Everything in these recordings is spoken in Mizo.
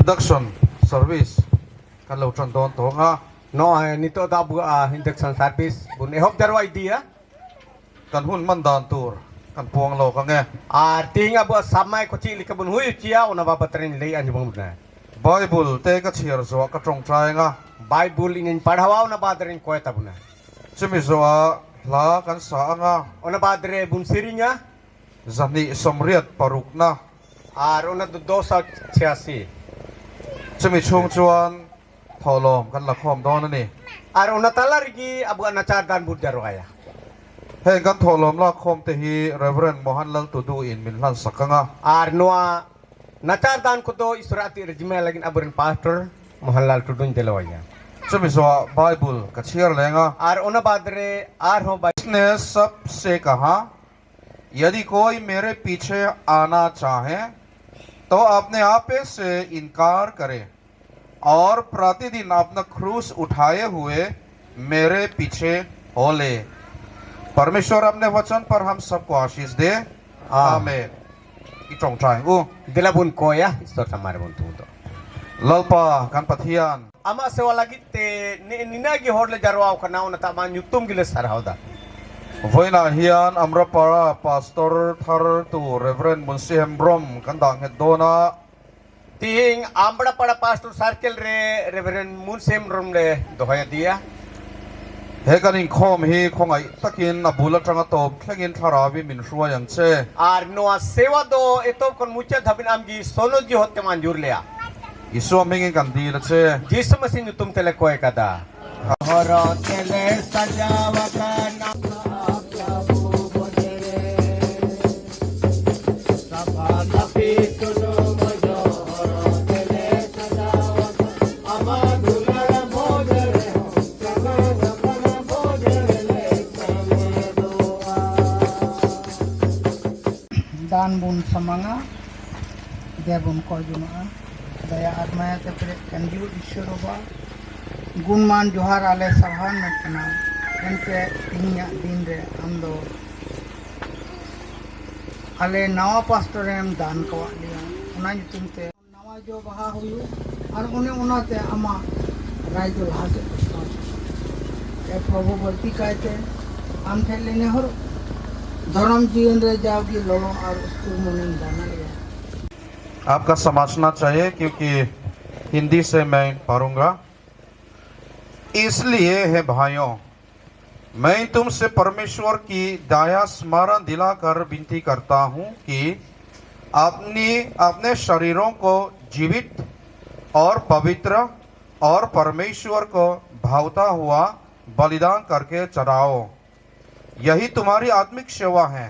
Induction service kan lo tan dawn tawh ang a. Noa nitoh da abuah induction service bun ehop jarwa idia. Kan hun hman dan tur kan puang lawk ang e. Ar ting abuah samai ko chi lika bun hui chia ona ba batrin lei anjum bun na. Bible te ka chhiar zuah ka tawngtai ang a. Bible in in parhawa ona badrin koe ta bun na. Chumi zuah hla kan sa ang a. Ona badre bun siringa. 286 na. Ar ona du dosa chhiasi. Chumi chhung chuan thawhlawm kan la khawm dawn a ni. Ar ona tala rigi abuah nachar dan bur jaruaya. Heng kan thawhlawm lak khawm te hi Rev. Mohan Lal Tudu in min hlan sak ang a. Ar noa nachar dan ko do Iswar ati rejime lagin aburin Pastor Mohan Lal Tudu in delawaya. Chumi zawah Bible ka chhiar leng a. Ar ona badre ar ho Isne sab se kaha यदि कोई मेरे पीछे आना चाहे तो अपने आपे से इनकार करे और प्रतिदिन अपना क्रूस उठाए हुए मेरे पीछे हो ले। परमेश्वर अपने वचन पर हम सबको आशीष दे। आमेन। I tawngtai ang u. Dila bun koya istor samar bun tu do. Lalpa kan Pathian. Ama sewa lagi te ninagi hor le jarwa kana ona ta ma nyutum gile sarhaw da. Vawiinah hian Amrapara Pastor thar tu Rev. Munsi Hembrom kan dah nghet dawn a. Tihing Amrapara Pastor Circle re Rev. Munsi Hembrom le dohaya dia. He kan inkhawm hi khawngaih takin a bul atanga tawp thlengin thlarauin min hruai ang che. Ar noa sewa do etop kon muchad habin amgi sonoji hotte manjur lea. Isua hmingin kan dil a che. Jisu Masih nyutum tele koe kada. ᱫᱟᱱ ᱵᱚᱱ ᱥᱟᱢᱟᱝᱟ ᱫᱮ ᱵᱚᱱ ᱠᱚᱭ ᱡᱚᱱᱚᱜᱼᱟ ᱫᱟᱭᱟ ᱟᱨ ᱢᱟᱭᱟ ᱛᱮ ᱯᱮᱨᱮᱡ ᱠᱟᱱ ᱡᱤᱣᱤᱫ ᱤᱥᱥᱚᱨ ᱵᱟᱵᱟ ᱜᱩᱱᱢᱟᱱ ᱡᱚᱦᱟᱨ ᱟᱞᱮ ᱥᱟᱨᱦᱟᱣ ᱢᱮ ᱠᱟᱱᱟ ᱮᱱᱛᱮ ᱛᱮᱦᱮᱧᱟᱜ ᱫᱤᱱ ᱨᱮ ᱟᱢ ᱫᱚ ᱟᱞᱮ ᱱᱟᱣᱟ ᱯᱟᱥᱴᱚᱨᱮᱢ ᱫᱟᱱ ᱠᱟᱣᱟᱫ ᱞᱮᱭᱟ ᱚᱱᱟ ᱧᱩᱛᱩᱢ ᱛᱮ ᱱᱟᱣᱟ ᱡᱚ ᱵᱟᱦᱟ ᱦᱩᱭᱩᱜ ᱟᱨ ᱚᱱᱮ ᱚᱱᱟᱛᱮ ᱟᱢᱟᱜ ᱨᱟᱡᱽ ᱫᱚ ᱞᱟᱦᱟ ᱥᱮᱫ ᱯᱟᱥᱱᱟᱣ ᱪᱟᱞᱟᱜ ᱮ ᱯᱨᱚᱵᱷᱩ ᱵᱟᱹᱲᱛᱤ ᱠᱟᱭᱛᱮ ᱟᱢ ᱴᱷᱮᱱ ᱞᱮ ᱱᱮᱦᱚᱨᱚᱜ ᱫᱷᱚᱨᱚᱢ ᱡᱤᱭᱚᱱ ᱨᱮ ᱡᱟᱣᱜᱮ ᱞᱚᱞᱚ ᱟᱨ ᱩᱥᱠᱩᱨ ᱢᱚᱱᱮᱢ ᱫᱟᱱ ᱟᱞᱮᱭᱟ आपका समझना चाहिए क्योंकि हिंदी से मैं पढ़ूंगा। इसलिए है भाइयों, मैं तुमसे परमेश्वर की दया स्मरण दिलाकर विनती करता हूं कि अपनी अपने शरीरों को जीवित और पवित्र और परमेश्वर को भावता हुआ बलिदान करके चढ़ाओ। यही तुम्हारी आत्मिक सेवा है।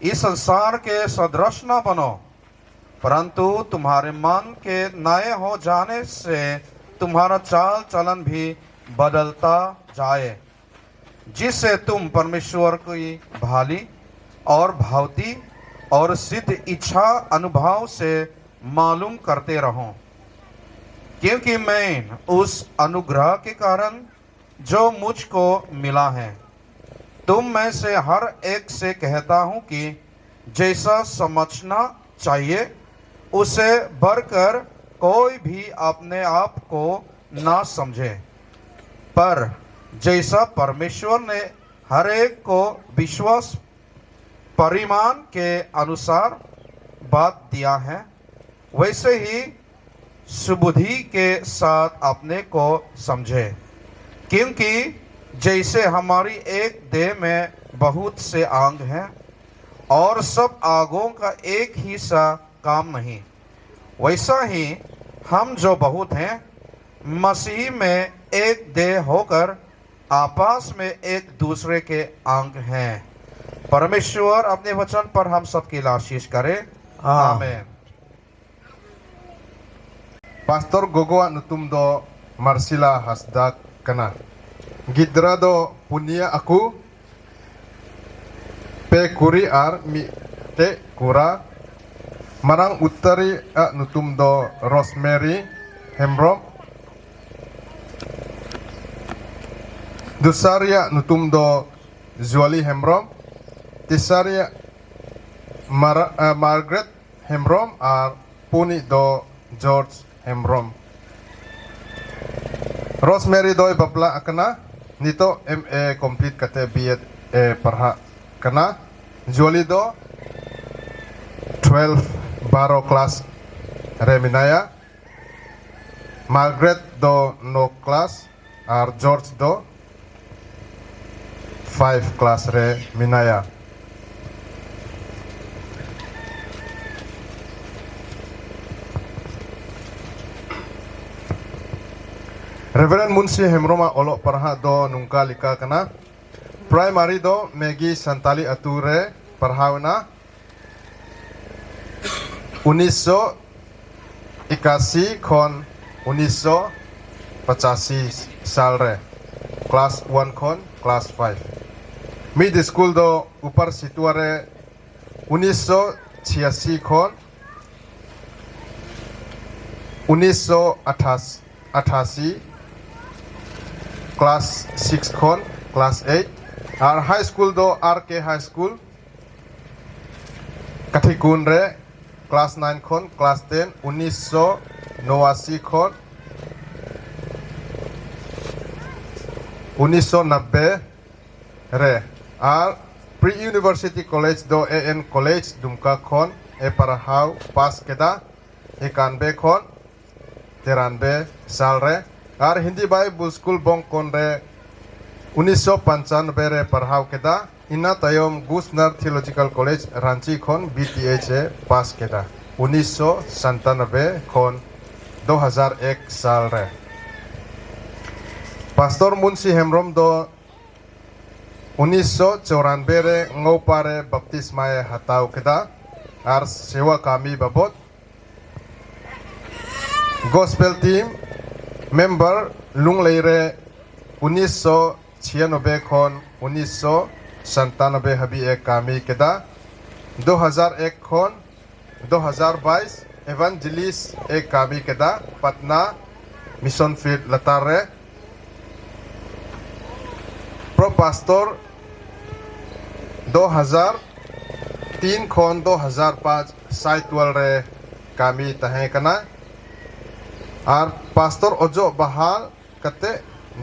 इस संसार के सदृश न बनो, परंतु तुम्हारे मन के नए हो जाने से तुम्हारा चाल चलन भी बदलता जाए, जिससे तुम परमेश्वर की भाली और भावती और सिद्ध इच्छा अनुभव से मालूम करते रहो, क्योंकि मैं उस अनुग्रह के कारण जो मुझको मिला है तुम में से हर एक से कहता हूं कि जैसा समझना चाहिए उसे बढ़कर कोई भी अपने आप को ना समझे, पर जैसा परमेश्वर ने हर एक को विश्वास परिमाण के अनुसार बात दिया है, वैसे ही सुबुद्धि के साथ अपने को समझे। क्योंकि जैसे हमारी एक देह में बहुत से अंग हैं और सब अंगों का एक ही सा काम नहीं, वैसा ही हम जो बहुत हैं मसीह में एक देह होकर आपस में एक दूसरे के अंग हैं। परमेश्वर अपने वचन पर हम सबकी आशीष करे। आमीन। Pastor gogoa nutum do Marsila Hasda kana. Gidra do punia aku pe kuri ar mi te kura. Marang uttari a nutum do Rosemary Hembrom. Dusaria nutum do Zuali Hembrom. Tisaria Margaret Hembrom ar puni do George Hembrom. Rosemary doi bapla akana nito MA complete kate B.Ed e parha kana. Juali do 12 baro class re minaya. Margaret do no class ar George do 5 class re minaya. Reverend Munshi Hemroma olok parha do nungka lika kana. Primary do Megi Santali atu re parhawna 1981 khon 1985 साल रे class 1 khon class 5 mid school do upar situa re 1986 khon 1988 class 6 khon class 8 ar high school do RK high school Kathikun re class 9 khon class 10 1989 khon 1990 re ar pre university college do AN college Dumka khon e parhaw pass keda 91 khon 93 साल रे और Hindi Bible school बोंगकोन रे 1995 रे पढ़ाव केदा इना तयम गुसनर थियोलॉजिकल कॉलेज रांची खन बीटीएच ए पास केदा 1997 खन 2001 साल रे पास्टर मुंशी हेम्ब्रम दो 1994 रे ngaupa रे बपतिस्माए हताव केदा और सेवा कामी बाबत gospel team member Lunglei रे 1996 खन 1997 हबी ए कामी केदा 2001 खन 2022 एवेंजलिस्ट ए कामी केदा पटना मिशन फील्ड लतार रे प्रो पास्टर 2003 खन 2005 साइटवाल रे कामी तहे कना और पास्टर ओजो बहाल कते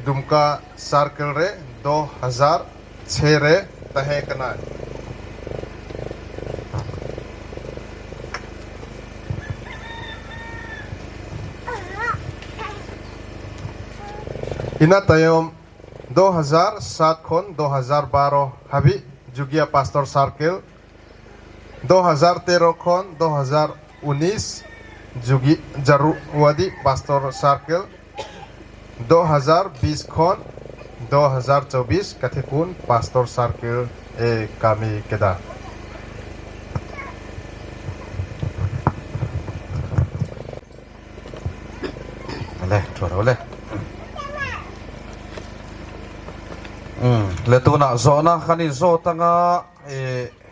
दुमका सर्कल रे 2006 रे तहे कना। इना तयम 2007 खन 2012 हाबी जुगिया पास्टर सर्कल 2013 खन 2019 जुगी जरुवादी पास्टर सर्कल 2020 खन 2024 कथिकुन पास्टर सर्कल ए कामी केदा। Le thua le le tuna zona khani zo tanga e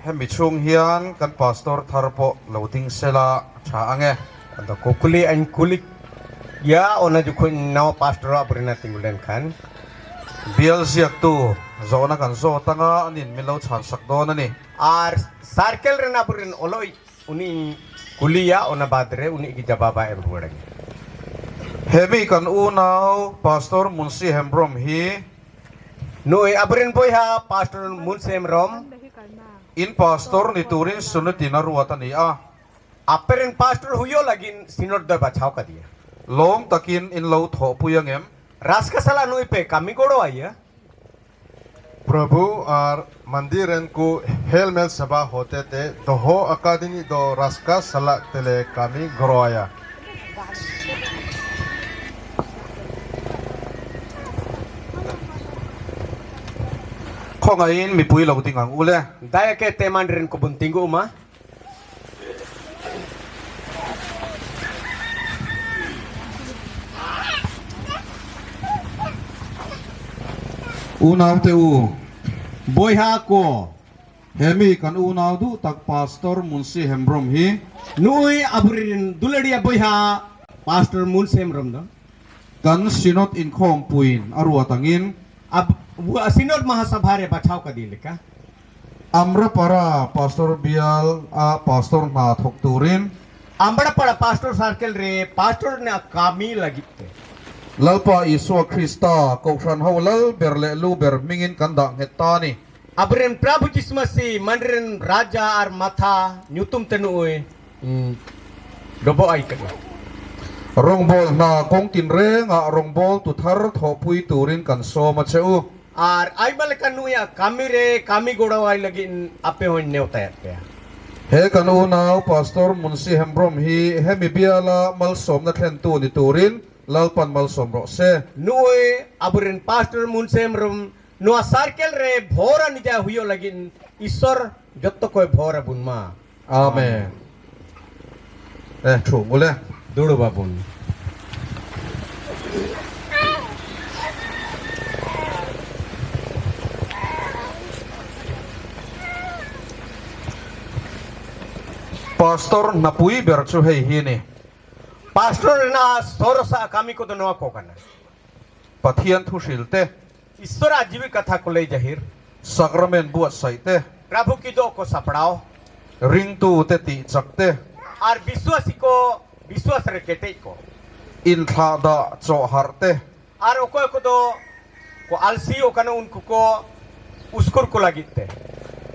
hemi chung hian kan pastor thar pawh lo ding sela tha ange. Ado kukuli an kulik ya ona jukhon nawa pastor abrina tingulen khan bial ziak tu zona kan zo tanga anin min lo chhan sak dawn ani. Ar circle ren abrin oloi uni kuliya ona badre uni gi jababa em ruwadang. Hemi kan unau pastor Munshi Hembrom hi Noi abrin boy ha pastor Munshi Hembrom in pastor ni turin sunutin a ruat ani a. Aperin pastor huyo lagin sinod da bachao ka dia. Lawm takin in lo thaw pui angem. Raska sala noi pe kami godo aiya. प्रभु और मंदिरन को हेलमेल सभा होते थे दोहो अकादमी दो रास्का सला तेले कामी गरोया। Khongain mipui lo ding ang ule. Daya ke te mandirin ko buntingu uma. Unau te u. Boy ha ko. Hemi kan unau du tak pastor Munshi Hembrom hi. Nui abrin duladia boy ha pastor Munshi Hembrom do. Kan sinot in khom puin arua tangin. Ab sinod mahasabha re bachao ka dilika. Amra para pastor bial a pastor na thok turin. Ambalapara pastor circle re pastor rena kami lagid te. Lalpa Isua Krista, Kohhran ho lal ber leh lu ber hmingin kan dah nghet ta a ni. Aboren Prabhu Jisu Masih mandren Raja ar Matha nyutum te nu'ui dobo ai kana. Rawngbâwl hna kawng tinrengah rawngbâwl tu thar thawhpui turin kan sawm a che u. Ar aima leka nu'uia kami re kami goro ai lagin ape hon newtayat pea. He kan unau Pastor Munsi Hembrom hi hemi biala malsawmna thlentu ni turin Lalpan malsawm rawh se. Nu'ui aboren Pastor Munsi Hembrom noa circle re bhora nija huyo lagin Iswar jotto koi bhora bun ma. Amen. E thu ngul e. Duruba bun. Pastor hnapui ber chu hei hi ni. Pastor rena sorosa kami ko do noa ko kana. Pathian thu hril te. Iswara jiwi katha ko lei jahir. Sacrament buatsaih te. Prabhu kido ko saprao. Ringtu te tih chak te. Ar biswasi ko biswas re ketei ko. Inthlah dah chawh harh te. Ar okoi ko do ko alsi okana unku ko uskur ko lagid te.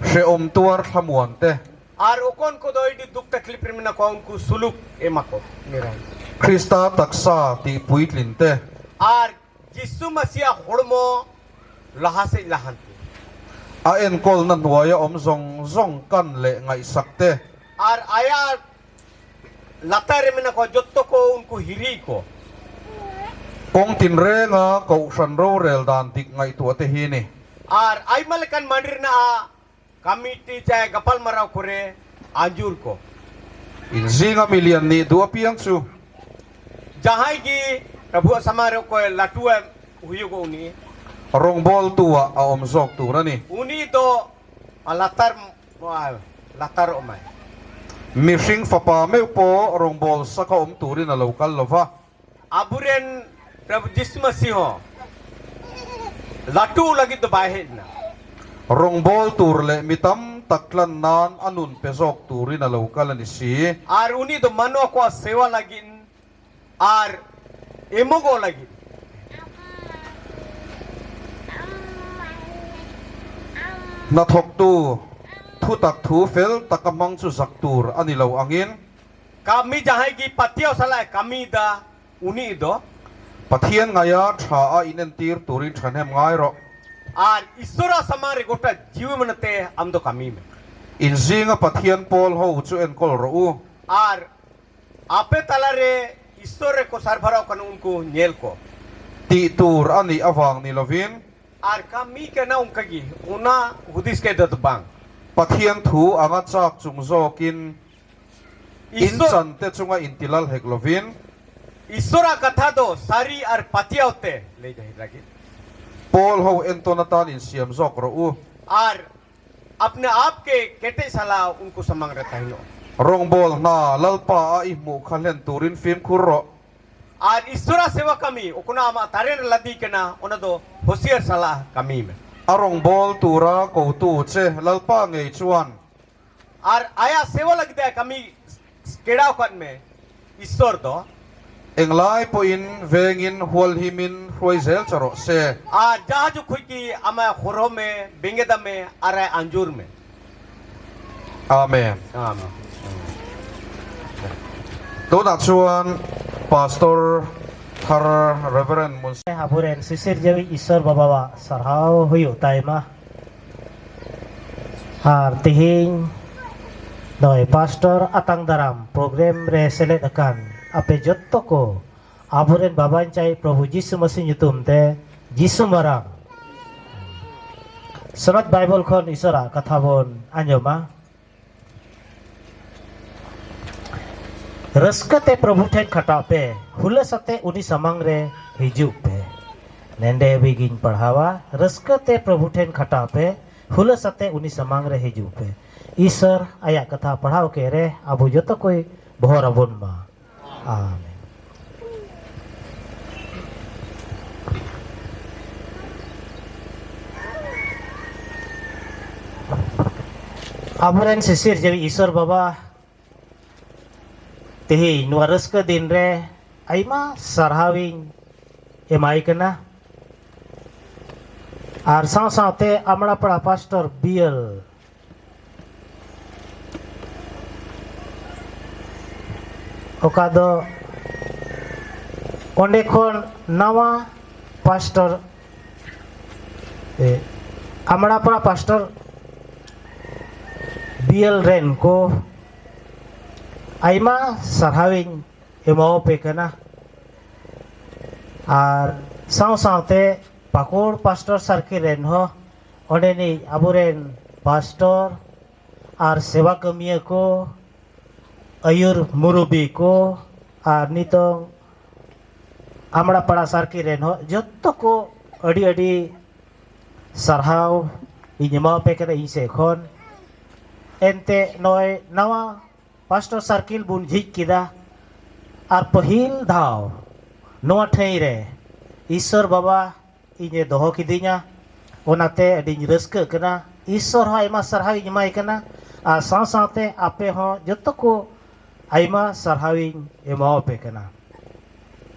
Hrehawm tuar thlamuan te. Ar okon ko do idi duk taklif re mena ko unku suluk ema ko nirai. Krista taksa tih puitlin te. Ar Jisu Masiah hormo laha se lahanti. A enkawlna hnuaia awm zawng zawng kan leh ngaihsak te. Ar aya latai remna ko jotto ko unku hiri ko. Kawng tinrenga Kohhran rorel dan dik ngaihtuah te hi ni. Ar aima lekan mandirna a Committee chae gapal marau kore anjur ko. Inzinga milian nih duh apiang chu. Jahai gi Prabhu samare koe latua huyu ko uni. Rawngbâwl tu ah a awm zawk tur a ni. Uni do latar latar awm ai. Mihring fapa meuh pawh rawngbâwl saka awm turin a lo kal lo va. Aburen Prabhu Jisu Masih ho latu lagi do bai hei na. Rawngbâwl tur leh mi tam tak tlan nan a nun pe zawk turin a lo kal a ni si. Ar uni do manua ko sewa lagin ar emogo lagin. Hnathawktu thutak thu fel taka hmang chu zak tur a ni lo angin. Kami jahai gi pathiau salai kami da uni do. Pathian ngaia tha a inentir turin thahnem ngai rawh. Ar Iswara samang re gota jiwi mana te am do kami me. Inzinga Pathian pawl ho chu enkawl rawh u. Ar ape tala re Iswar re ko sarbharau kan unku nyel ko. Tih tur a nih avang ni lovin. Ar kami kena ungkagi una hudis ke dot bang. Pathian thu anga chak chung zawkin In chan te chunga intilal hek lovin. Iswara katha do sari ar patiau te lei jahir lagin. Pawl ho entawn atan insiam zawk rawh u. Ar apne aap ke ketei sala unku samang re tahino. Rawngbâwl hna Lalpa a i hmuh kha hlen turin fimkhur rawh. Ar Iswara sewa kami okuna ama taren ladi kena ona do hosiar sala kami me. A rawngbâwl tura kotu che Lalpa ngei chuan Ar aya sewa lagid kami kedaw kat me Iswar do. Englai pawhin vengin hualhimin hruai zel cha rawh se. Ar jaha ju khui ki ama horho me bengeda me ar anjur me. Amen. Amen. Tunah chuan Pastor thar Reverend Mun. Aboren sisir jawi Iswar babawa sarhaw huyu taima. Ar tihing noi pastor atang daram program re seled akan ape jotto ko aboren baban cai Prabhu Jisu Masih nyutum te Jisu marang Surat Bible khon isora katha bon anjoma Raska te Prabhu then khata pe hulas ate uni samang re hijuk pe nende bigin padhawa raska te Prabhu then khata pe hulas ate uni samang re hijuk pe Iswar ayak katha padhaw ke re abu joto koi bohor abun ma Amen. Aboren sisir jawi Iswar baba ᱛᱮᱦᱮᱧ ᱱᱚᱣᱟ ᱨᱟᱹᱥᱠᱟᱹ ᱫᱤᱱ ᱨᱮ ᱟᱭᱢᱟ ᱥᱟᱨᱦᱟᱣᱤᱧ ᱮᱢᱟᱭ ᱠᱟᱱᱟ ᱟᱨ ᱥᱟᱶ ᱥᱟᱶᱛᱮ ᱟᱢᱲᱟᱯᱟᱲᱟ ᱯᱟᱥᱴᱚᱨ ᱵᱤᱭᱮᱞ ᱚᱠᱟ ᱫᱚ ᱚᱸᱰᱮ ᱠᱷᱚᱱ ᱱᱟᱣᱟ ᱯᱟᱥᱴᱚᱨ ᱟᱢᱲᱟᱯᱟᱲᱟ ᱯᱟᱥᱴᱚᱨ ᱵᱤᱭᱮᱞ ᱨᱮᱱ ᱠᱚ ᱟᱭᱢᱟ ᱥᱟᱨᱦᱟᱣᱤᱧ ᱮᱢᱟᱣᱟᱯᱮ ᱠᱟᱱᱟ ᱟᱨ ᱥᱟᱶ ᱥᱟᱶᱛᱮ ᱯᱟᱠᱩᱲ ᱯᱟᱥᱴᱚᱨ ᱥᱟᱨᱠᱤᱞ ᱨᱮᱱ ᱦᱚᱸ ᱚᱸᱰᱮᱱᱤᱡ ᱟᱵᱚᱨᱮᱱ ᱯᱟᱥᱴᱚᱨ ᱟᱨ ᱥᱮᱵᱟ ᱠᱟᱹᱢᱤᱭᱟᱹ ᱠᱚ ᱟᱹᱭᱩᱨ ᱢᱩᱨᱩᱵᱤ ᱠᱚ ᱟᱨ ᱱᱤᱛᱚᱝ ᱟᱢᱲᱟᱯᱟᱲᱟ ᱥᱟᱨᱠᱤᱞ ᱨᱮᱱ ᱦᱚᱸ ᱡᱚᱛᱚ ᱠᱚ ᱟᱹᱰᱤ ᱟᱹᱰᱤ ᱥᱟᱨᱦᱟᱣ ᱤᱧ ᱮᱢᱟᱣᱟᱯᱮ ᱠᱟᱱᱟ ᱤᱧ ᱥᱮᱫ ᱠᱷᱚᱱ ᱮᱱᱛᱮ ᱱᱚᱜᱼᱚᱭ ᱱᱟᱣᱟ ᱯᱟᱥᱴᱚᱨ ᱥᱟᱨᱠᱤᱞ ᱵᱚᱱ ᱡᱷᱤᱡ ᱠᱮᱫᱟ ᱟᱨ ᱯᱟᱹᱦᱤᱞ ᱫᱷᱟᱣ ᱱᱚᱣᱟ ᱴᱷᱟᱹᱭ ᱨᱮ ᱤᱥᱥᱚᱨ ᱵᱟᱵᱟ ᱤᱧᱮ ᱫᱚᱦᱚ ᱠᱤᱫᱤᱧᱟ ᱚᱱᱟᱛᱮ ᱟᱹᱰᱤᱧ ᱨᱟᱹᱥᱠᱟᱹᱜ ᱠᱟᱱᱟ ᱤᱥᱥᱚᱨ ᱦᱚᱸ ᱟᱭᱢᱟ ᱥᱟᱨᱦᱟᱣ ᱤᱧ ᱮᱢᱟᱭ ᱠᱟᱱᱟ ᱟᱨ ᱥᱟᱶ ᱥᱟᱶᱛᱮ ᱟᱯᱮ ᱦᱚᱸ ᱡᱚᱛᱚ ᱠᱚ ᱟᱭᱢᱟ ᱥᱟᱨᱦᱟᱣᱤᱧ ᱮᱢᱟᱣᱟᱯᱮ ᱠᱟᱱᱟ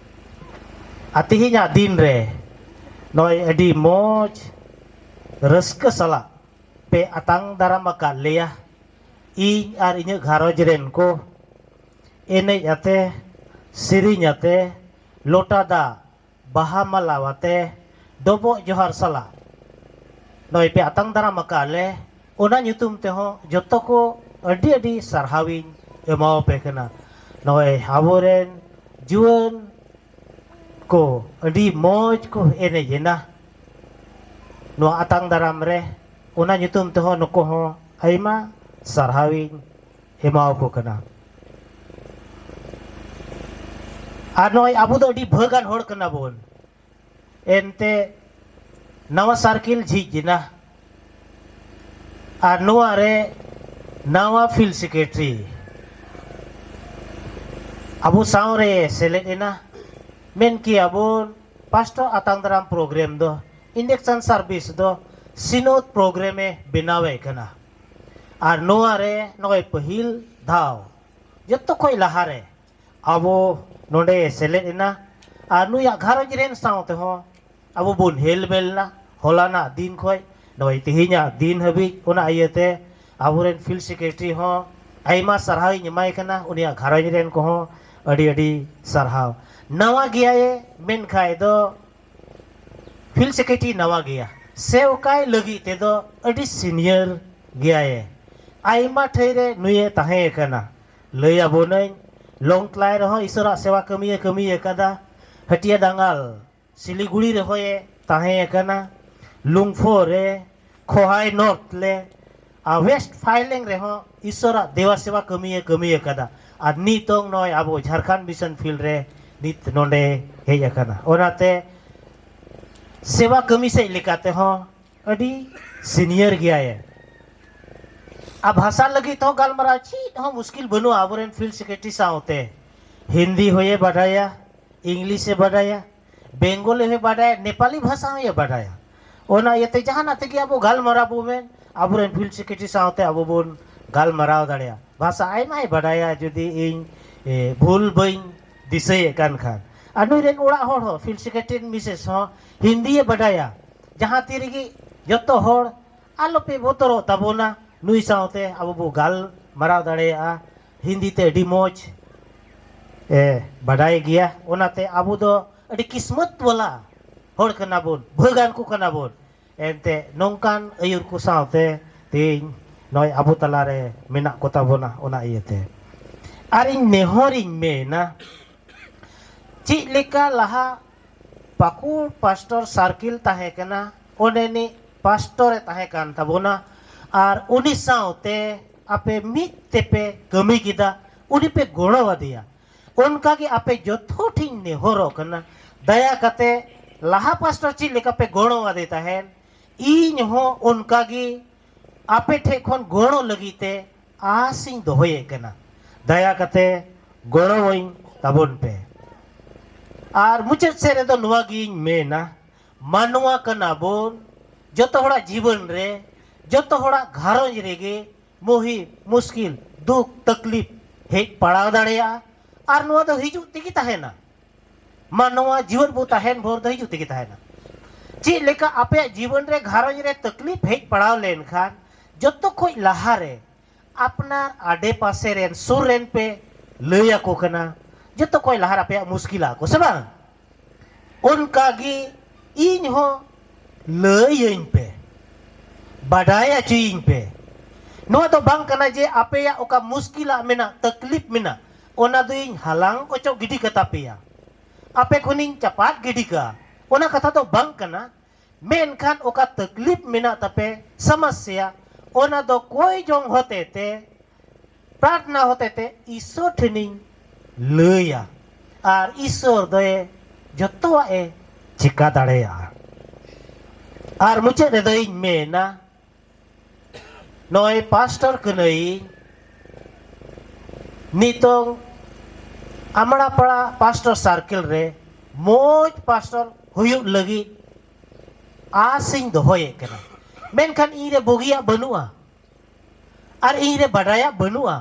ᱟᱨ ᱛᱮᱦᱮᱧᱟᱜ ᱫᱤᱱ ᱨᱮ ᱱᱚᱜᱼᱚᱭ ᱟᱹᱰᱤ ᱢᱚᱡᱽ ᱨᱟᱹᱥᱠᱟᱹ ᱥᱟᱞᱟᱜ ᱯᱮ ᱟᱛᱟᱝ ᱫᱟᱨᱟᱢ ᱟᱠᱟᱫ ᱞᱮᱭᱟ ᱤᱧ ᱟᱨ ᱤᱧᱟᱹᱜ ᱜᱷᱟᱨᱚᱸᱡᱽ ᱨᱮᱱ ᱠᱚ ᱮᱱᱮᱡ ᱟᱛᱮ ᱥᱮᱨᱮᱧ ᱟᱛᱮ ᱞᱚᱴᱟ ᱫᱟᱜ ᱵᱟᱦᱟ ᱢᱟᱞᱟ ᱟᱛᱮ ᱰᱚᱵᱚᱜ ᱡᱚᱦᱟᱨ ᱥᱟᱞᱟᱜ ᱱᱚᱜᱼᱚᱭ ᱯᱮ ᱟᱛᱟᱝ ᱫᱟᱨᱟᱢ ᱟᱠᱟᱫ ᱞᱮ ᱚᱱᱟ ᱧᱩᱛᱩᱢ ᱛᱮᱦᱚᱸ ᱡᱚᱛᱚ ᱠᱚ ᱟᱹᱰᱤ ᱟᱹᱰᱤ ᱥᱟᱨᱦᱟᱣᱤᱧ ᱮᱢᱟᱣᱟᱯᱮ ᱠᱟᱱᱟ ᱱᱚᱜᱼᱚᱭ ᱟᱵᱚᱨᱮᱱ ᱡᱩᱣᱟᱹᱱ ᱠᱚ ᱟᱹᱰᱤ ᱢᱚᱡᱽ ᱠᱚ ᱮᱱᱮᱡ ᱮᱱᱟ ᱱᱚᱣᱟ ᱟᱛᱟᱝ ᱫᱟᱨᱟᱢ ᱨᱮ ᱚᱱᱟ ᱧᱩᱛᱩᱢ ᱛᱮᱦᱚᱸ ᱱᱩᱠᱩ ᱦᱚᱸ ᱟᱭᱢᱟ ᱥᱟᱨᱦᱟᱣᱤᱧ ᱮᱢᱟᱣᱟᱠᱚ ᱠᱟᱱᱟ ᱟᱨ ᱱᱚᱜᱼᱚᱭ ᱟᱵᱚ ᱫᱚ ᱟᱹᱰᱤ ᱵᱷᱟᱹᱜᱟᱱ ᱦᱚᱲ ᱠᱟᱱᱟ ᱵᱚᱱ ᱮᱱᱛᱮ ᱱᱟᱣᱟ ᱥᱟᱨᱠᱤᱞ ᱡᱷᱤᱡ ᱮᱱᱟ ᱟᱨ ᱱᱚᱣᱟ ᱨᱮ ᱱᱟᱣᱟ ᱯᱷᱤᱞᱰ ᱥᱮᱠᱨᱮᱴᱟᱨᱤ ᱟᱵᱚ ᱥᱟᱶ ᱨᱮ ᱥᱮᱞᱮᱫ ᱮᱱᱟ ᱢᱮᱱ ᱠᱮᱭᱟ ᱵᱚᱱ ᱯᱟᱥᱴᱚᱨ ᱟᱛᱟᱝ ᱫᱟᱨᱟᱢ ᱯᱨᱳᱜᱨᱟᱢ ᱫᱚ ᱤᱱᱰᱮᱠᱥᱚᱱ ᱥᱟᱨᱵᱷᱤᱥ ᱫᱚ ᱥᱤᱱᱚᱫ ᱯᱨᱳᱜᱨᱟᱢᱮ ᱵᱮᱱᱟᱣᱮᱫ ᱠᱟᱱᱟ ᱟᱨ ᱱᱚᱣᱟ ᱨᱮ ᱱᱚᱜᱼᱚᱭ ᱯᱟᱹᱦᱤᱞ ᱫᱷᱟᱣ ᱡᱚᱛᱚ ᱠᱷᱚᱡ ᱞᱟᱦᱟᱨᱮ ᱟᱵᱚ ᱱᱚᱰᱮ ᱥᱮᱞᱮᱫ ᱮᱱᱟ ᱟᱨ ᱱᱩᱭᱟᱜ ᱜᱷᱟᱨᱚᱸᱡᱽ ᱨᱮᱱ ᱥᱟᱶ ᱛᱮᱦᱚᱸ ᱟᱵᱚ ᱵᱚᱱ ᱦᱮᱞᱢᱮᱞ ᱮᱱᱟ ᱦᱚᱞᱟᱱᱟᱜ ᱫᱤᱱ ᱠᱷᱚᱡ ᱱᱚᱜᱼᱚᱭ ᱛᱮᱦᱮᱧᱟᱜ ᱫᱤᱱ ᱦᱟᱹᱵᱤᱡ ᱚᱱᱟ ᱤᱭᱟᱹᱛᱮ ᱟᱵᱚᱨᱮᱱ ᱯᱷᱤᱞᱰ ᱥᱮᱠᱨᱮᱴᱟᱨᱤ ᱦᱚᱸ ᱟᱭᱢᱟ ᱥᱟᱨᱦᱟᱣ ᱤᱧ ᱮᱢᱟᱭ ᱠᱟᱱᱟ ᱩᱱᱤᱭᱟᱜ ᱜᱷᱟᱨᱚᱸᱡᱽ ᱨᱮᱱ ᱠᱚᱦᱚᱸ ᱟᱹᱰᱤ ᱟᱹᱰᱤ ᱥᱟᱨᱦᱟᱣ ᱱᱟᱣᱟ ᱜᱮᱭᱟᱭ ᱢᱮᱱᱠᱷᱟᱡ ᱫᱚ ᱯᱷᱤᱞᱰ ᱥᱮᱠᱨᱮᱴᱟᱨᱤ ᱱᱟᱣᱟ ᱜᱮᱭᱟ ᱥᱮᱣᱠᱟᱭ ᱞᱟᱹᱜᱤᱫ ᱛᱮᱫᱚ ᱟᱹᱰᱤ ᱥᱤᱱᱤᱭᱟᱨ ᱜᱮᱭᱟᱭ ᱟᱭᱢᱟ ᱴᱷᱟᱹᱭ ᱨᱮ ᱱᱩᱭᱮ ᱛᱟᱦᱮᱸ ᱟᱠᱟᱱᱟ ᱞᱟᱹᱭ ᱟᱵᱚᱱᱟᱹᱧ ᱞᱚᱝᱛᱞᱟᱭ ᱨᱮᱦᱚᱸ ᱤᱥᱚᱨᱟᱜ ᱥᱮᱵᱟ ᱠᱟᱹᱢᱤᱭᱮ ᱠᱟᱹᱢᱤ ᱟᱠᱟᱫᱟ ᱦᱟᱹᱴᱤᱭᱟᱹ ᱰᱟᱸᱜᱟᱞ ᱥᱤᱞᱤᱜᱩᱲᱤ ᱨᱮᱦᱚᱸᱭ ᱛᱟᱦᱮᱸ ᱟᱠᱟᱱᱟ ᱞᱩᱝᱯᱷᱳ ᱨᱮ ᱠᱷᱳᱣᱟᱭ ᱱᱚᱨᱛᱷ ᱞᱮ ᱟᱨ ᱣᱮᱥᱴ ᱯᱷᱟᱭᱞᱮᱝ ᱨᱮᱦᱚᱸ ᱤᱥᱚᱨᱟᱜ ᱫᱮᱵᱟ ᱥᱮᱵᱟ ᱠᱟᱹᱢᱤᱭᱮ ᱠᱟᱹᱢᱤ ᱟᱠᱟᱫᱟ ᱟᱨ ᱱᱤᱛᱚᱝ ᱱᱚᱜᱼᱚᱭ ᱟᱵᱚ ᱡᱷᱟᱲᱠᱷᱚᱸᱰ ᱢᱤᱥᱚᱱ ᱯᱷᱤᱞᱰ ᱨᱮ ᱱᱤᱛ ᱱᱚᱰᱮ ᱦᱮᱡ ᱟᱠᱟᱱᱟ ᱚᱱᱟᱛᱮ ᱥᱮᱵᱟ ᱠᱟᱹᱢᱤ ᱥᱮᱫ ᱞᱮᱠᱟ ᱛᱮᱦᱚᱸ ᱟᱹᱰᱤ ᱥᱤᱱᱤᱭᱟᱨ ᱜᱮᱭᱟᱭ ᱟᱨ ᱵᱷᱟᱥᱟ ᱞᱟᱹᱜᱤᱫ ᱛᱮᱦᱚᱸ ᱜᱟᱞᱢᱟᱨᱟᱣ ᱪᱮᱫ ᱦᱚᱸ ᱢᱩᱥᱠᱤᱞ ᱵᱟᱹᱱᱩᱜᱼᱟ ᱟᱵᱚᱨᱮᱱ ᱯᱷᱤᱞᱰ ᱥᱮᱠᱨᱮᱴᱟᱨᱤ ᱥᱟᱶᱛᱮ ᱦᱤᱱᱫᱤ ᱦᱚᱸᱭᱮ ᱵᱟᱰᱟᱭᱟ ᱤᱝᱞᱤᱥᱮ ᱵᱟᱰᱟᱭᱟ ᱵᱮᱝᱜᱚᱞᱤ ᱦᱚᱸᱭ ᱵᱟᱰᱟᱭᱟ ᱱᱮᱯᱟᱞᱤ ᱵᱷᱟᱥᱟ ᱦᱚᱸᱭ ᱵᱟᱰᱟᱭᱟ ᱚᱱᱟ ᱤᱭᱟᱹᱛᱮ ᱡᱟᱦᱟᱱᱟᱜ ᱛᱮᱜᱮ ᱟᱵᱚ ᱜᱟᱞᱢᱟᱨᱟᱣ ᱵᱚ ᱢᱮᱱ ᱟᱵᱚᱨᱮᱱ ᱯᱷᱤᱞᱰ ᱥᱮᱠᱨᱮᱴᱟᱨᱤ ᱥᱟᱶᱛᱮ ᱟᱵᱚ ᱵᱚᱱ ᱜᱟᱞᱢᱟᱨᱟᱣ ᱫᱟᱲᱮᱭᱟᱜᱼᱟ ᱵᱷᱟᱥᱟ ᱟᱭᱢᱟᱭ ᱵᱟᱰᱟᱭᱟ ᱡᱩᱫᱤ ᱤᱧ ᱵᱷᱩᱞ ᱵᱟᱹᱧ ᱫᱤᱥᱟᱹᱭᱮᱫ ᱠᱟᱱ ᱠᱷᱟᱱ ᱟᱨ ᱱᱩᱭ ᱨᱮᱱ ᱚᱲᱟᱜ ᱦᱚᱲ ᱦᱚᱸ ᱯᱷᱤᱞᱰ ᱥᱮᱠᱨᱮᱴᱟᱨᱤ ᱢᱤᱥᱮᱥ ᱦᱚᱸ ᱦᱤᱱᱫᱤᱭᱮ ᱵᱟᱰᱟᱭᱟ ᱡᱟᱦᱟᱸ ᱛᱤ ᱨᱮᱜᱮ ᱡᱚᱛᱚ ᱦᱚᱲ ᱟᱞᱚᱯᱮ ᱵᱚᱛᱚᱨᱚᱜ ᱛᱟᱵᱚᱱᱟ ᱱᱩᱭ ᱥᱟᱶᱛᱮ ᱟᱵᱚ ᱵᱚ ᱜᱟᱞᱢᱟᱨᱟᱣ ᱫᱟᱲᱮᱭᱟᱜᱼᱟ ᱦᱤᱱᱫᱤ ᱛᱮ ᱟᱹᱰᱤ ᱢᱚᱡᱽ ᱵᱟᱰᱟᱭ ᱜᱮᱭᱟ ᱚᱱᱟᱛᱮ ᱟᱵᱚ ᱫᱚ ᱟᱹᱰᱤ ᱠᱤᱥᱢᱚᱛ ᱵᱟᱞᱟ ᱦᱚᱲ ᱠᱟᱱᱟ ᱵᱚᱱ ᱵᱷᱟᱹᱜᱟᱱ ᱠᱚ ᱠᱟᱱᱟ ᱵᱚᱱ ᱮᱱᱛᱮ ᱱᱚᱝᱠᱟᱱ ᱟᱹᱭᱩᱨ ᱠᱚ ᱥᱟᱶᱛᱮ ᱛᱮᱦᱮᱧ ᱱᱚᱜᱼᱚᱭ ᱟᱵᱚ ᱛᱟᱞᱟᱨᱮ ᱢᱮᱱᱟᱜ ᱠᱚ ᱛᱟᱵᱚᱱᱟ ᱚᱱᱟ ᱤᱭᱟᱹᱛᱮ ᱟᱨ ᱤᱧ ᱱᱮᱦᱚᱨᱤᱧ ᱢᱮᱱᱟ ᱪᱮᱫ ᱞᱮᱠᱟ ᱞᱟᱦᱟ ᱯᱟᱠᱩᱲ ᱯᱟᱥᱴᱚᱨ ᱥᱟᱨᱠᱤᱞ ᱛᱟᱦᱮᱸ ᱠᱟᱱᱟ ᱚᱸᱰᱮᱱᱤᱡ ᱯᱟᱥᱴᱚᱨᱮ ᱛᱟᱦᱮᱸ ᱠᱟᱱ ᱛᱟᱵᱚᱱᱟ ᱟᱨ ᱩᱱᱤ ᱥᱟᱶᱛᱮ ᱟᱯᱮ ᱢᱤᱫ ᱛᱮᱯᱮ ᱠᱟᱹᱢᱤ ᱠᱮᱫᱟ ᱩᱱᱤ ᱯᱮ ᱜᱚᱲᱚ ᱟᱫᱮᱭᱟ ᱚᱱᱠᱟᱜᱮ ᱟᱯᱮ ᱡᱚᱛᱚ ᱴᱷᱮᱱ ᱱᱮᱦᱚᱨᱚᱜ ᱠᱟᱱᱟ ᱫᱟᱭᱟ ᱠᱟᱛᱮ ᱞᱟᱦᱟ ᱯᱟᱥᱴᱚᱨ ᱪᱮᱫ ᱞᱮᱠᱟ ᱯᱮ ᱜᱚᱲᱚ ᱟᱫᱮ ᱛᱟᱦᱮᱱ ᱤᱧ ᱦᱚᱸ ᱚᱱᱠᱟᱜᱮ ᱟᱯᱮ ᱴᱷᱮᱱ ᱠᱷᱚᱱ ᱜᱚᱲᱚ ᱞᱟᱹᱜᱤᱫ ᱛᱮ ᱟᱥ ᱤᱧ ᱫᱚᱦᱚᱭᱮᱫ ᱠᱟᱱᱟ ᱫᱟᱭᱟ ᱠᱟᱛᱮ ᱜᱚᱲᱚᱣᱟᱹᱧ ᱛᱟᱵᱚᱱ ᱯᱮ ᱟᱨ ᱢᱩᱪᱟᱹᱫ ᱥᱮᱫ ᱨᱮᱫᱚ ᱱᱚᱣᱟ ᱜᱤᱧ ᱢᱮᱱᱟ ᱢᱟᱱᱣᱟ ᱠᱟᱱᱟ ᱵᱚᱱ ᱡᱚᱛᱚ ᱦᱚᱲᱟᱜ ᱡᱤᱵᱚᱱ ᱨᱮ ᱡᱚᱛᱚ ᱦᱚᱲᱟᱜ ᱜᱷᱟᱨᱚᱸᱡᱽ ᱨᱮᱜᱮ ᱢᱩᱦᱤ ᱢᱩᱥᱠᱤᱞ ᱫᱩᱠ ᱛᱟᱠᱞᱤᱯ ᱦᱮᱡ ᱯᱟᱲᱟᱣ ᱫᱟᱲᱮᱭᱟᱜᱼᱟ ᱟᱨ ᱱᱚᱣᱟ ᱫᱚ ᱦᱤᱡᱩᱜ ᱛᱮᱜᱮ ᱛᱟᱦᱮᱱᱟ ᱢᱟᱱᱣᱟ ᱡᱤᱣᱮᱫ ᱵᱚ ᱛᱟᱦᱮᱱ ᱵᱷᱳᱨ ᱫᱚ ᱦᱤᱡᱩᱜ ᱛᱮᱜᱮ ᱛᱟᱦᱮᱱᱟ ᱪᱮᱫ ᱞᱮᱠᱟ ᱟᱯᱮᱭᱟᱜ ᱡᱤᱵᱚᱱ ᱨᱮ ᱜᱷᱟᱨᱚᱸᱡᱽ ᱨᱮ ᱛᱟᱠᱞᱤᱯ ᱦᱮᱡ ᱯᱟᱲᱟᱣ ᱞᱮᱱᱠᱷᱟᱱ ᱡᱚᱛᱚ ᱠᱷᱚᱡ ᱞᱟᱦᱟᱨᱮ ᱟᱯᱱᱟᱨ ᱟᱰᱮ ᱯᱟᱥᱮ ᱨᱮᱱ ᱥᱩᱨ ᱨᱮᱱ ᱯᱮ ᱞᱟᱹᱭ ᱟᱠᱚ ᱠᱟᱱᱟ ᱡᱚᱛᱚ ᱠᱷᱚᱡ ᱞᱟᱦᱟᱨᱮ ᱟᱯᱮᱭᱟᱜ ᱢᱩᱥᱠᱤᱞ ᱟᱠᱚ ᱥᱮ ᱵᱟᱝ ᱚᱱᱠᱟᱜᱮ ᱤᱧ ᱦᱚᱸ ᱞᱟᱹᱭᱟᱹᱧ ᱯᱮ ᱵᱟᱰᱟᱭ ᱦᱚᱪᱚᱭᱤᱧ ᱯᱮ ᱱᱚᱣᱟ ᱫᱚ ᱵᱟᱝ ᱠᱟᱱᱟ ᱡᱮ ᱟᱯᱮᱭᱟᱜ ᱚᱠᱟ ᱢᱩᱥᱠᱤᱞᱟᱜ ᱢᱮᱱᱟᱜ ᱛᱟᱠᱞᱤᱯ ᱢᱮᱱᱟᱜ ᱚᱱᱟ ᱫᱚᱧ ᱦᱟᱞᱟᱝ ᱚᱪᱚᱜ ᱜᱤᱰᱤ ᱠᱟᱛᱟ ᱯᱮᱭᱟ ᱟᱯᱮ ᱠᱷᱚᱱᱤᱧ ᱪᱟᱯᱟᱫ ᱜᱤᱰᱤ ᱠᱟᱜᱼᱟ ᱚᱱᱟ ᱠᱟᱛᱷᱟ ᱫᱚ ᱵᱟᱝ ᱠᱟᱱᱟ ᱢᱮᱱᱠᱷᱟᱱ ᱚᱠᱟ ᱛᱟᱠᱞᱤᱯ ᱢᱮᱱᱟᱜ ᱛᱟᱯᱮ ᱥᱚᱢᱚᱥᱭᱟ ᱚᱱᱟ ᱫᱚ ᱠᱚᱭ ᱡᱚᱝ ᱦᱚᱛᱮᱛᱮ ᱯᱨᱟᱨᱛᱷᱱᱟ ᱦᱚᱛᱮᱛᱮ ᱤᱥᱥᱚᱨ ᱴᱷᱮᱱᱤᱧ ᱞᱟᱹᱭᱟ ᱟᱨ ᱤᱥᱥᱚᱨ ᱫᱚᱭ ᱡᱚᱛᱚᱣᱟᱜ ᱮ ᱪᱮᱠᱟ ᱫᱟᱲᱮᱭᱟᱜᱼᱟ ᱟᱨ ᱢᱩᱪᱟᱹᱫ ᱨᱮᱫᱚ ᱤᱧ ᱢᱮᱱᱟ ᱱᱚᱜᱼᱚᱭ ᱯᱟᱥᱴᱚᱨ ᱠᱟᱹᱱᱟᱹᱧ ᱱᱤᱛᱚᱝ ᱟᱢᱲᱟᱯᱟᱲᱟ ᱯᱟᱥᱴᱚᱨ ᱥᱟᱨᱠᱮᱞ ᱨᱮ ᱢᱚᱡᱽ ᱯᱟᱥᱴᱚᱨ ᱦᱩᱭᱩᱜ ᱞᱟᱹᱜᱤᱫ ᱟᱥᱤᱧ ᱫᱚᱦᱚᱭᱮᱫ ᱠᱟᱱᱟ ᱢᱮᱱᱠᱷᱟᱱ ᱤᱧ ᱨᱮ ᱵᱩᱜᱤᱭᱟᱜ ᱵᱟᱹᱱᱩᱜᱼᱟ ᱟᱨ ᱤᱧ ᱨᱮ ᱵᱟᱰᱟᱭᱟᱜ ᱵᱟᱹᱱᱩᱜᱼᱟ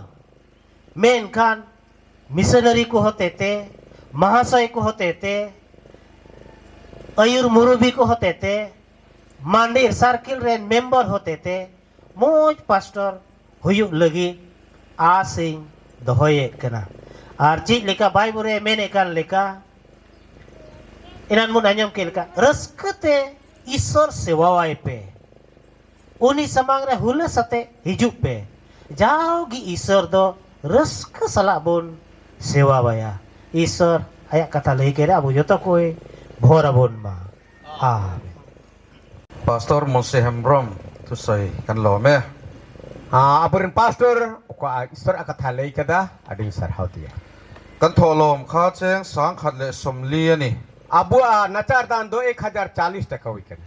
ᱢᱮᱱᱠᱷᱟᱱ ᱢᱤᱥᱚᱱᱟᱨᱤ ᱠᱚ ᱦᱚᱛᱮᱛᱮ ᱢᱟᱦᱟᱥᱚᱭ ᱠᱚ ᱦᱚᱛᱮᱛᱮ ᱟᱹᱭᱩᱨ ᱢᱩᱨᱩᱵᱤ ᱠᱚ ᱦᱚᱛᱮᱛᱮ ᱢᱟᱱᱰᱤᱨ ᱥᱟᱨᱠᱮᱞ ᱨᱮᱱ ᱢᱮᱢᱵᱟᱨ ᱦᱚᱛᱮᱛᱮ ᱢᱚᱡᱽ ᱯᱟᱥᱴᱚᱨ ᱦᱩᱭᱩᱜ ᱞᱟᱹᱜᱤᱫ ᱟᱥᱤᱧ ᱫᱚᱦᱚᱭᱮᱫ ᱠᱟᱱᱟ ᱟᱨ ᱪᱮᱫ ᱞᱮᱠᱟ ᱵᱟᱭᱵᱚᱞ ᱨᱮ ᱢᱮᱱᱮᱫ ᱠᱟᱱ ᱞᱮᱠᱟ ᱮᱱᱟᱱ ᱵᱚᱱ ᱟᱸᱡᱚᱢ ᱠᱮᱫ ᱞᱮᱠᱟ ᱨᱟᱹᱥᱠᱟᱹ ᱛᱮ ᱤᱥᱥᱚᱨ ᱥᱮᱵᱟᱣᱟᱭ ᱯᱮ ᱩᱱᱤ ᱥᱟᱢᱟᱝ ᱨᱮ ᱦᱩᱞᱟᱹᱥ ᱟᱛᱮ ᱦᱤᱡᱩᱜ ᱯᱮ ᱡᱟᱣᱜᱮ ᱤᱥᱥᱚᱨ ᱫᱚ ᱨᱟᱹᱥᱠᱟᱹ ᱥᱟᱞᱟᱜ ᱵᱚᱱ ᱥᱮᱵᱟᱣᱟᱭᱟ ᱤᱥᱥᱚᱨ ᱟᱭᱟᱜ ᱠᱟᱛᱷᱟ ᱞᱟᱹᱭ ᱠᱮᱫ ᱟᱵᱚ ᱡᱚᱛᱚ ᱠᱚᱭ ᱵᱷᱚᱨ ᱟᱵᱚᱱ ᱢᱟ ᱟᱢᱮᱱ Pastor Monse Hembrom thusai kan lawm e. Aburin pastor oka istor akatha lei kada ading sarhaw tiya. Kan thawhlawm kha cheng 140 a ni. Abu a nachar dan do 1040 taka hui kana.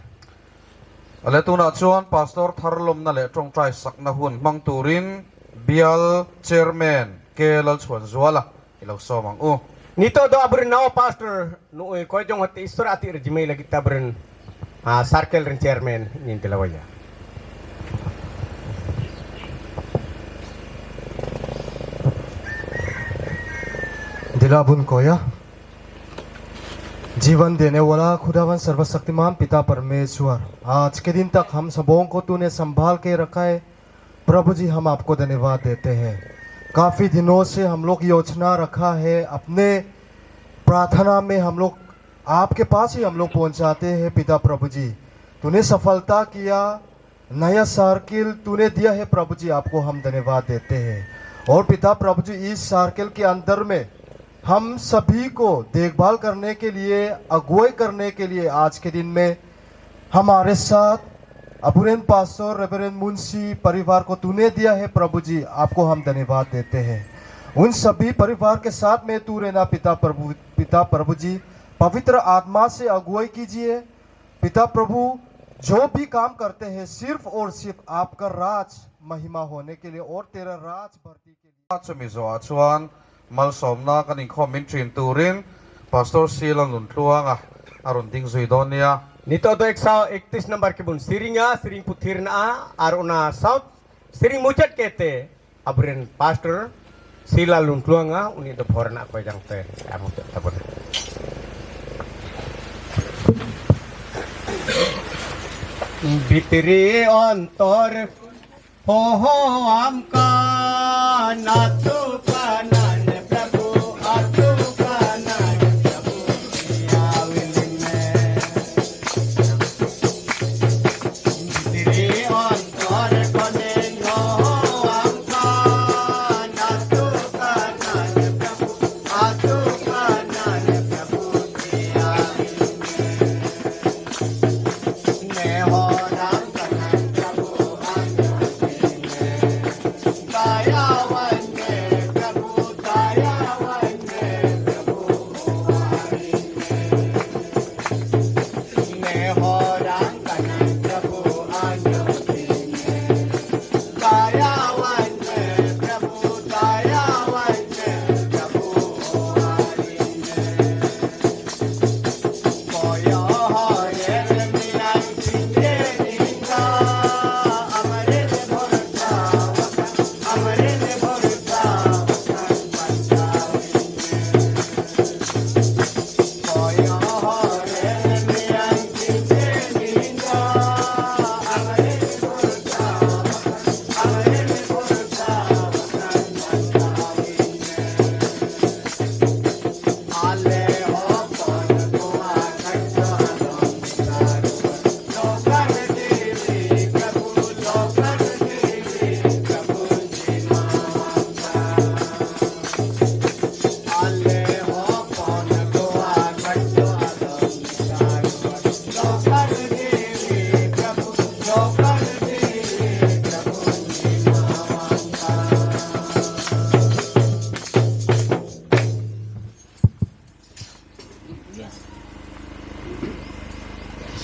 Ale tunah chuan Pastor thar lawmna leh tawngtai sakna hun hmang turin Bial Chairman K Lalchhuanzuala i lo sawm ang u. Nito do aburin nawa pastor nuoi koi jong hati istor ati rejimei lagi taburin circle rin chairman nin tilawaya. दिलाबुन कोया जीवन देने वाला खुदावन सर्वशक्तिमान पिता परमेश्वर, आज के दिन तक हम सबों को तूने संभाल के रखा है प्रभु जी, हम आपको धन्यवाद देते हैं। काफ़ी दिनों से हम लोग योजना रखा है, अपने प्रार्थना में हम लोग आपके पास ही हम लोग पहुंचाते हैं पिता प्रभु जी। तूने सफलता किया, नया सर्किल तूने दिया है प्रभु जी, आपको हम धन्यवाद देते हैं। और पिता प्रभु जी, इस सर्किल के अंदर में हम सभी को देखभाल करने के लिए, अगुवाई करने के लिए आज के दिन में हमारे साथ अबुरेन पास्टर रेवरेंड मुंशी परिवार को तूने दिया है प्रभु जी, आपको हम धन्यवाद देते हैं। उन सभी परिवार के साथ में तू रहना पिता प्रभु जी, पवित्र आत्मा से अगुवाई कीजिए पिता प्रभु। जो भी काम करते हैं सिर्फ और सिर्फ आपका राज महिमा होने के लिए और तेरा राज भर्ती के लिए। Chumi zawah chuan malsawmna kan inkhawm min thin turin Pastor Sila Nuntluanga a rawn ding zui dawn nia. Nito do 131 number ke bun siringa siring puthir na ar ona south siring muchat kete abren pastor Sila Luntluanga uni do phorna ko jang te amu tabon. Bhitri antar ho ho amka natu kanan prabhu atu kanan prabhu awil mein. Bhitri antar kone ho amka natu kanan prabhu atu kanan prabhu awil mein. Ne ho ram kanan prabhu awil mein. Dayawan prabhu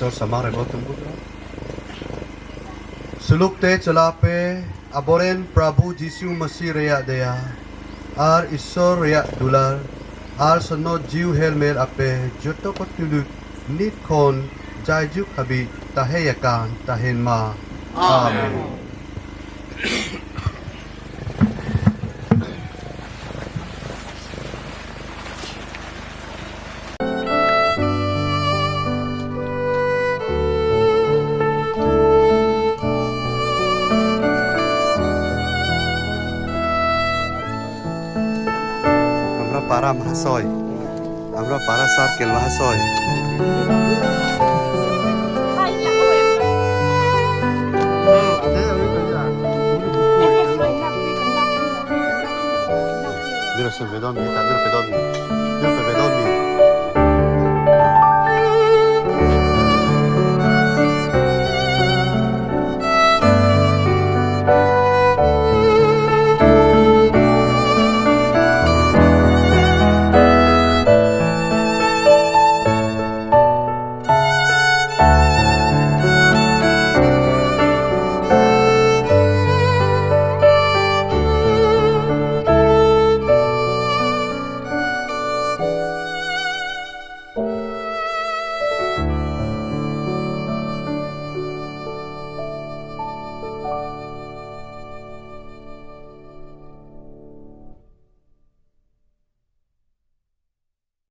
Iswar samang rebo tumbu. Suluk te chalape aboren Prabhu Jisu Masih reya daya ar Iswar reya dular ar sono jiu helmel ape joto ko tuluk nit khon jaijuk habi taheyakan tahen ma. Amen. আমরা পাড়া মহাশয়, আমরা পাড়া circle মহাশয়।